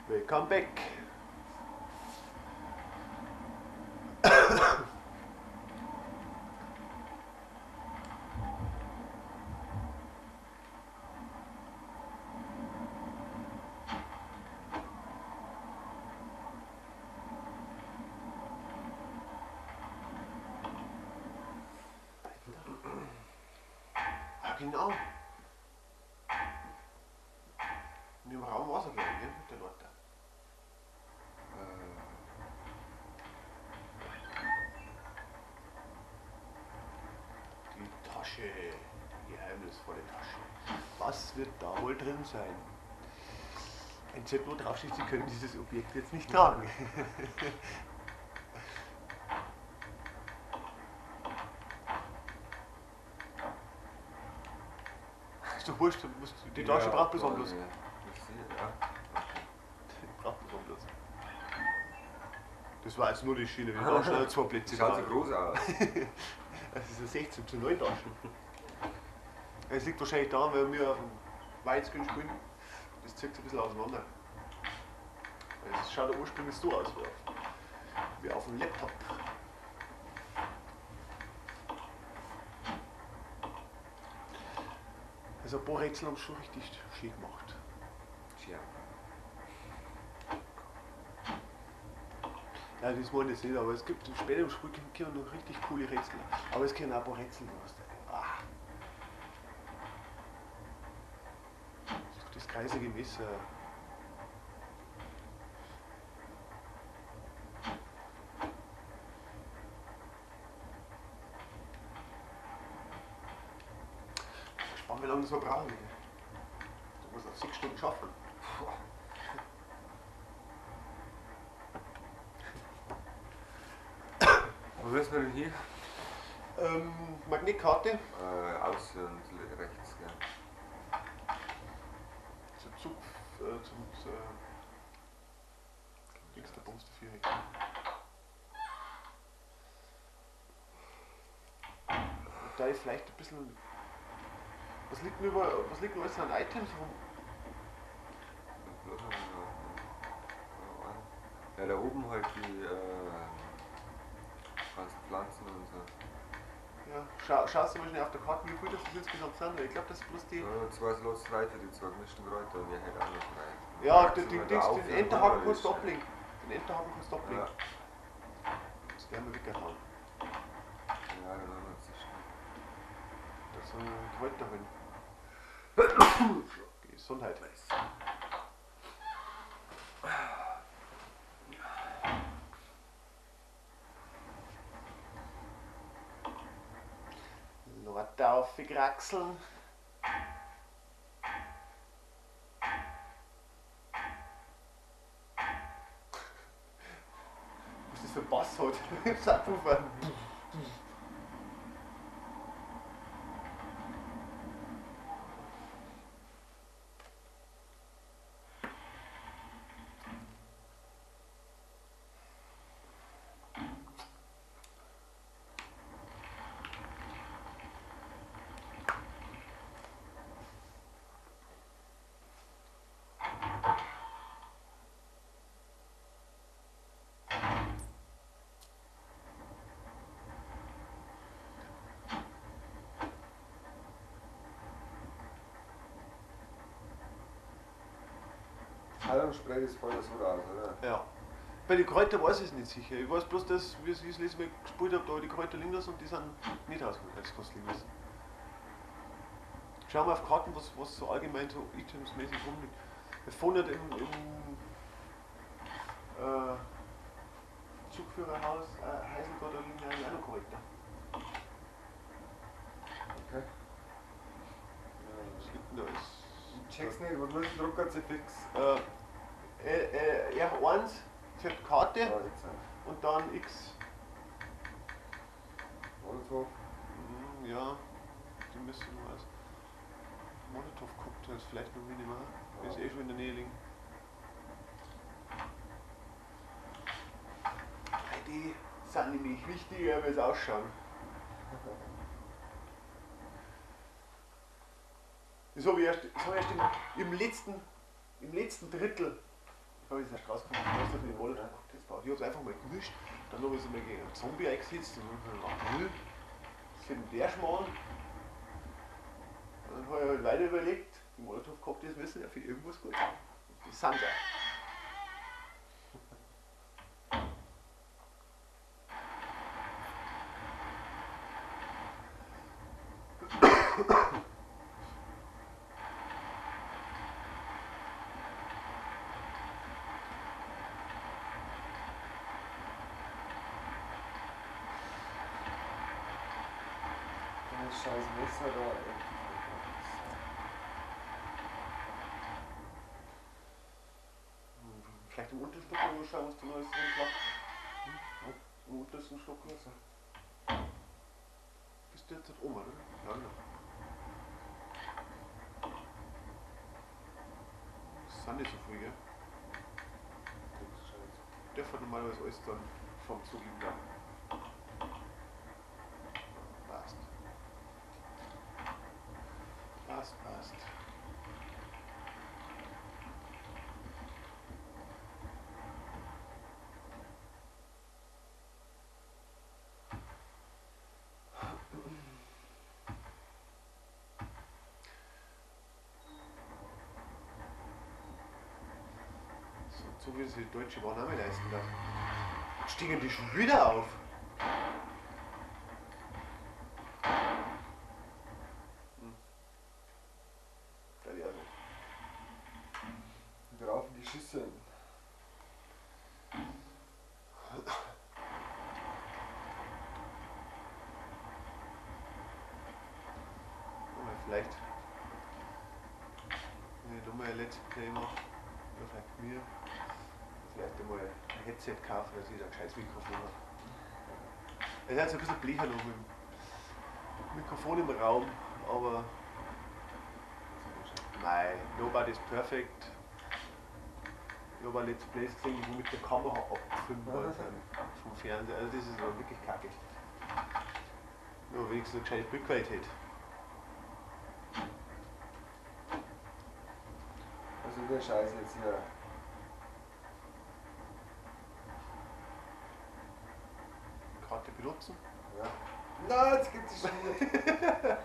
Welcome back. Ah, genau. In dem Raum war es, glaube ich, gell, mit der Leute. Die Tasche, die geheimnisvolle Tasche. Was wird da wohl drin sein? Ein Zettel, wo drauf steht, Sie können dieses Objekt jetzt nicht tragen. Ist doch wurscht, die Tasche Ja, braucht bloß einen Plus. ja. Ja. Okay. Braucht bloß einen Plus. Das war jetzt nur die Schiene, die Tasche hat zwei Plätze. Schaut so frei. groß aus. Das ist eine 16:9 Tasche. Es liegt wahrscheinlich daran, weil wir auf dem Widescreen spielen. Das zieht sich ein bisschen auseinander. Es schaut ursprünglich so aus, wie auf dem Laptop. Also ein paar Rätsel haben sie schon richtig schön gemacht. Tja. Ja, das meine ich jetzt nicht, aber es gibt später im Spiel kommen noch richtig coole Rätsel. Aber es können auch ein paar Rätsel, was da. Ah. Das ist doch das kreisige Messer. Spannend, wie lange das wir brauchen. Du musst noch 6 Stunden schaffen. Wo müssen wir denn hier? Magnetkarte. Außen und rechts, gell. Zum Zug, zum links der Bums dafür. Und da ist vielleicht ein bisschen. Was liegt denn über, was liegt denn alles an Items rum? Ja, da oben halt die ganzen Pflanzen und so. Ja, schaust du mal schnell auf der Karte, wie viel das insgesamt sind? Ich glaub, das ist bloß die. Ja, 2 Slots frei für die 2 gemischten Kräuter und wir hätten auch noch frei. Ja, Wachsen wir da auf den und Enterhaken runter kannst du ist. ablegen. Den Enterhaken kannst du ablegen. Ja. Das werden wir weggehauen. Ja, dann haben wir uns das schon. Da sollen wir Kräuter holen. Gesundheit. Leute aufgekraxeln. Was das für ein Bass hat? Im Subwoofer. Heilungsspray ist voll so aus, oder? Ja. Bei den Kräutern weiß ich es nicht sicher. Ich weiß bloß, dass, wie ich das letzte Mal gespielt habe, da die Kräuter liegen lassen und die sind nicht rausgekommen. Das kannst du liegen lassen. Schauen wir auf Karten, was so allgemein so itemsmäßig rumliegt. Wir fahren nicht im Zugführerhaus, Heisel, da liegen ja auch noch Kräuter. Okay. Was liegt denn da alles? Ich check's nicht, was muss ich drucken, fix? R1 für die Karte Ah, jetzt. und dann X. Molotow. Ja, die müssen wir als Molotow-Cocktails vielleicht noch minimal. Ja. Ist eh schon in der Nähe liegen. Die sind nämlich wichtiger, wie es ausschauen. Das habe ich erst, das hab ich erst im letzten Drittel Habe ich es erst rausgefunden, was das mit dem Molotow-Cocktails braucht. Ich habe es einfach mal gemischt, dann habe ich es mal gegen einen Zombie eingesetzt und dann habe ich gedacht, was wird denn der Schmarrn? Und dann habe ich halt weiter überlegt, die Molotow-Cocktails müssen ja für irgendwas gut sein. Und die sind ja. Das scheiß Messer da, ey. Vielleicht im untersten Stock mal schauen, was da Neues rumklappt. Hm? Im untersten Stock was. Bist du jetzt oben, oder? Ja, genau. Das sind nicht so viel, gell? Der fährt normalerweise alles dann vom Zug liegen bleiben. Passt. Passt, passt. So wie sich die Deutsche Bahn auch mal leisten darf. Jetzt stehen die schon wieder auf. Hm. Da die also. Wir brauchen die Schüsseln. Aber vielleicht, wenn ich nochmal ein Let's Play mache, oder vielleicht mir. Vielleicht einmal ein Headset kaufen, dass ich ein gescheites Mikrofon habe. Es ist jetzt ein bisschen blecher noch mit dem Mikrofon im Raum, aber mei, nobody's perfect. Ich habe auch Let's Plays gesehen, die mit der Kamera abgefilmt worden sind vom Fernseher. Also das ist aber wirklich kacke. Nur wenigstens eine gescheite Bildqualität. Also der Scheiß jetzt hier. Karte benutzen? Ja. Na, jetzt geht sie schon wieder.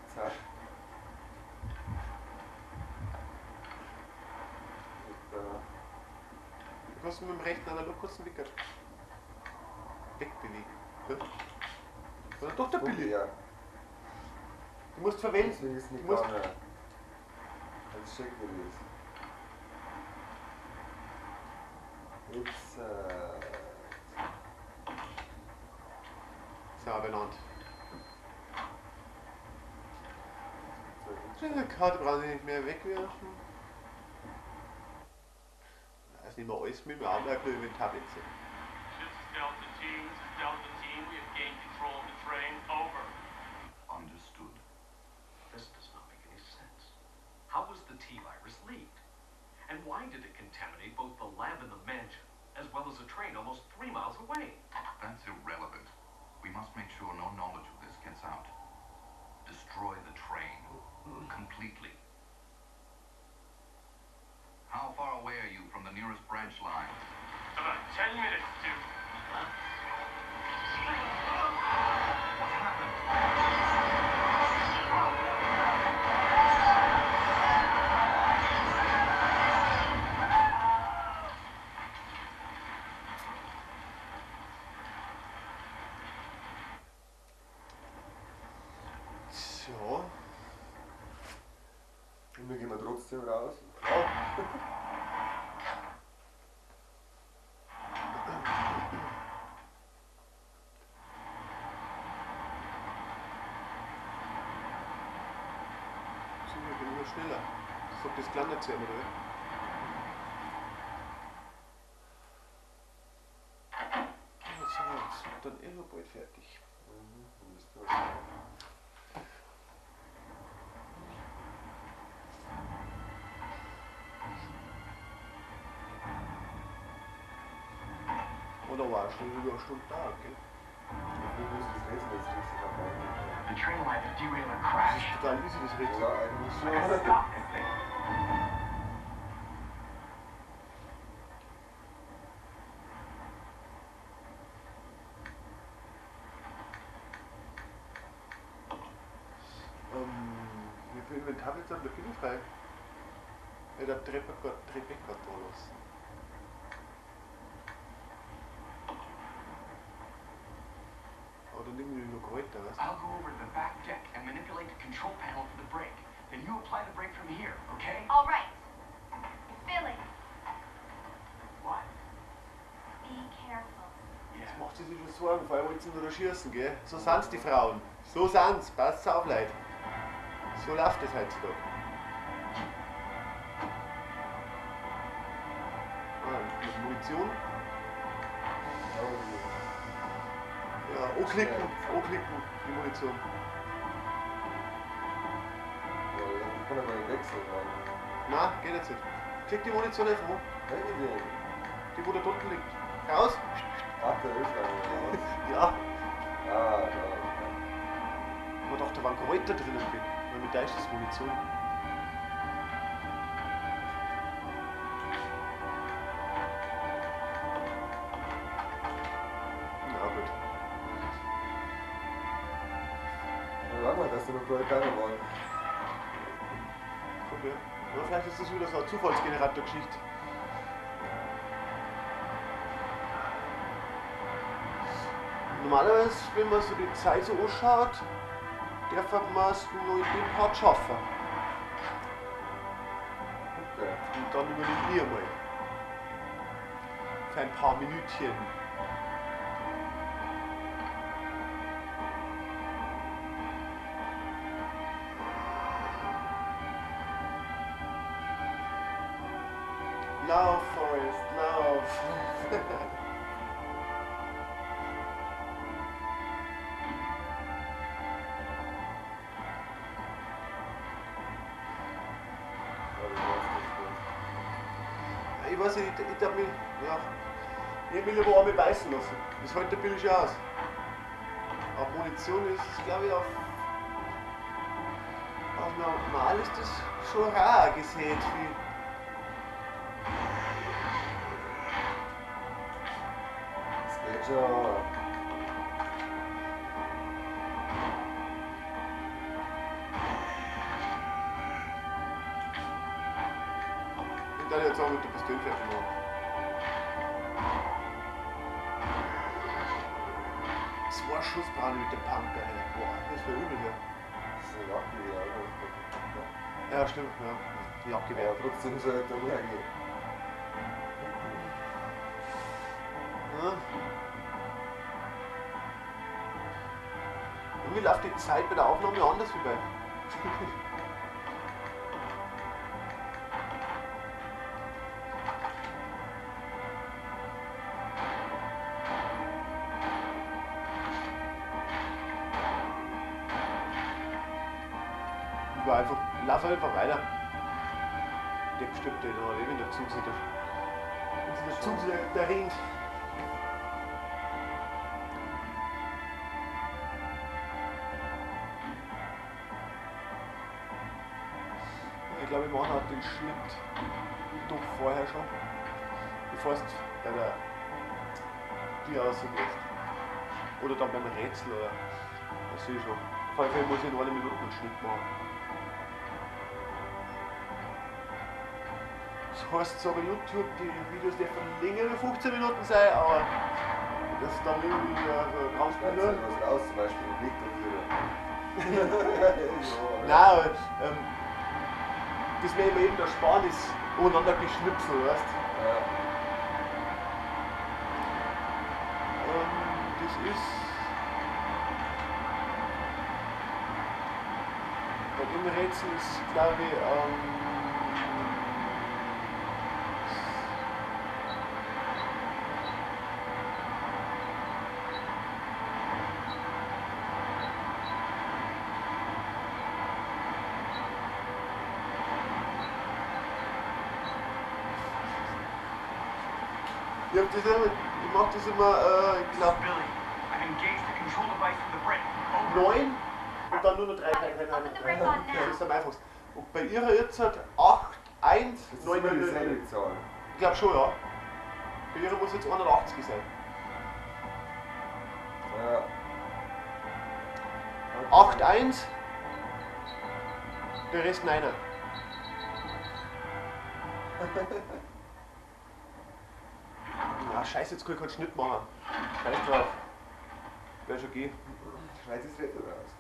Zack. Du kannst mit dem rechten analog kurz den Wickert wegbewegen. Ja? Oder doch der Billy. Ja. Du musst verwenden. Deswegen ist nicht Du musst gegangen. Das schickt mir das. Jetzt. Sauerland. Diese Karte brauche ich nicht mehr wegwerfen. Das nehmen wir alles mit, wir haben ja nur mit Tablet sehen. This is Delta Team. This is Delta Team. We have gained control of the train. Over. Understood. This does not make any sense. How was the T-virus leaked? And why did it contaminate both the lab and the mansion, as well as a train almost 3 miles away? That's irrelevant. We must make sure no knowledge of this gets out. Destroy the train. Completely. How far away are you from the nearest branch line? About 10 minutes to... What happened? So. Und wir gehen trotzdem raus. Ja. So, wir gehen immer schneller. Das sagt das Kleine zu ihm, oder? So, jetzt sind dann eh noch bald fertig. Mhm, Oder war schon über eine Stunde da, gell? The train line derailer Das crash. ist total easy, das Rätsel. Ja, eigentlich I gotta schon. stop this thing. mit dem Tablet noch bin ich frei. Ja, der Trebecca da lassen. Aber dann irgendwie noch Kräuter, weißt du? I'll go over to the back deck and manipulate the control panel for the brake. Then you apply the brake from here, okay? All right. Billy, What? be careful. Yeah. Jetzt macht sie sich schon Sorgen, vor allem wollen sie nur noch schießen, gell? So sind's die Frauen. So sind's, passt auf, Leute. So läuft das heutzutage. Ah, mit Munition. Ja, anklicken, anklicken, die Munition. Ja, ich kann aber nicht wechseln, Mann. Nein, geht jetzt nicht. Klick die Munition einfach an. Welche denn? Die, wo da drunten liegt. Raus! Ach, da ist eine, oder was? Ja. Ah, da. Aber doch, da waren Kräuter drinnen, weil mit da ist das Munition. Na gut. Ja, sag mal, dass du noch vorher keine waren. Guck, ja. Oder vielleicht ist das wieder so eine Zufallsgenerator-Geschichte. Normalerweise, wenn man so die Zeit so anschaut, darf man es nur in dem Part schaffen. Okay. Und dann übernehme ich einmal. Für ein paar Minütchen. Lauf, Forrest, lauf! Ja, du machst das gut. Ich weiß nicht, ich darf mich, ja, ich hab mich lieber einmal beißen lassen. Das hält der Billy schon aus. Auf Munition ist es, glaube ich, auf normal ist das schon rar gesehen. Wie Das geht schon. Ich darf jetzt auch mit der Pistole fertig machen. Zwei Schuss brauche ich mit dem Punker, ey. Boah, das wäre übel hier. Das ist eine Jagdgewehr, oder? Ja, stimmt, ja. Jagdgewehr. Aber trotzdem soll ich da umhergehen. Ja. Irgendwie läuft die Zeit bei der Aufnahme anders wie bei. Ich war einfach, lauf einfach weiter. Der bestimmt den noch wenn der Zug sich da. Wenn sich der Zug sich da rennt. Ich glaube, ich mache auch den Schnitt doch vorher schon, bevor es bei der Tür rausgehst. Oder dann beim Rätsel oder das sehe ich schon. Auf alle Fälle muss ich in einer Minute einen Schnitt machen. Das heißt zwar bei YouTube, die Videos dürfen länger als 15 Minuten sein, aber das ist dann irgendwie so Schneidest rausgenommen. halt was raus, zum Beispiel den Blick dafür. Nein, aber, das wäre immer eben der Sparen ist untereinander geschnipselt, weißt du? Ja. Das ist. Bei dem Rätsel ist, glaube ich, ich hab das immer, ich mach das immer, ich glaube, Billy, I've engaged the control device for the brake. Over. 9 und dann nur noch 3, 3, 3, 3, 3, 3. Das ist am einfachsten. Und bei ihrer jetzt hat 8, 1, Das ist 9, immer 9, 9. dieselbe Zahl. Ich glaube schon, ja. Bei ihrer muss jetzt 180 sein. Ja. 8, 1, Der Rest neiner. Na, scheiße, jetzt kann ich keinen Schnitt machen. Scheiß drauf. Wär schon gehen. Schneid das Wetter raus.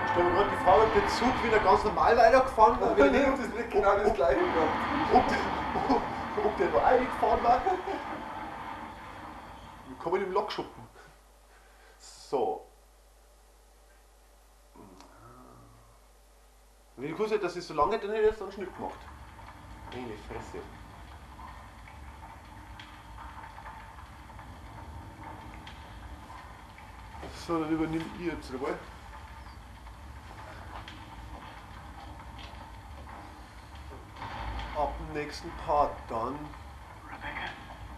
Ich stelle mir gerade die Frage, ob der Zug wieder ganz normal weitergefahren war, wenn Wenn nicht, ich das nicht genau das gleiche gemacht. ob der nur eingefahren war. Willkommen im Lokschuppen. So. Wenn ich gewusst hätte, dass es so lange geht, dann hätte ich jetzt einen Schnitt gemacht. Meine Fresse. So, dann übernehme ich jetzt, oder? Ab dem nächsten Part dann. Rebecca?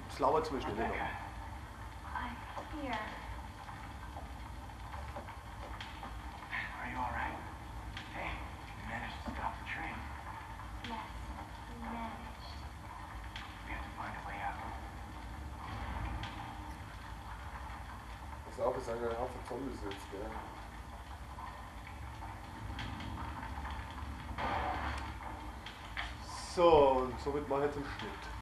Das labert zum Beispiel nicht noch. I'm here. Are you all right? Hey, you managed to stop the train. Yes, we managed. We have to find a way out. Pass auf, es sind ja ein Haufen Zombies jetzt, gell? So, und somit mache ich jetzt einen Schnitt.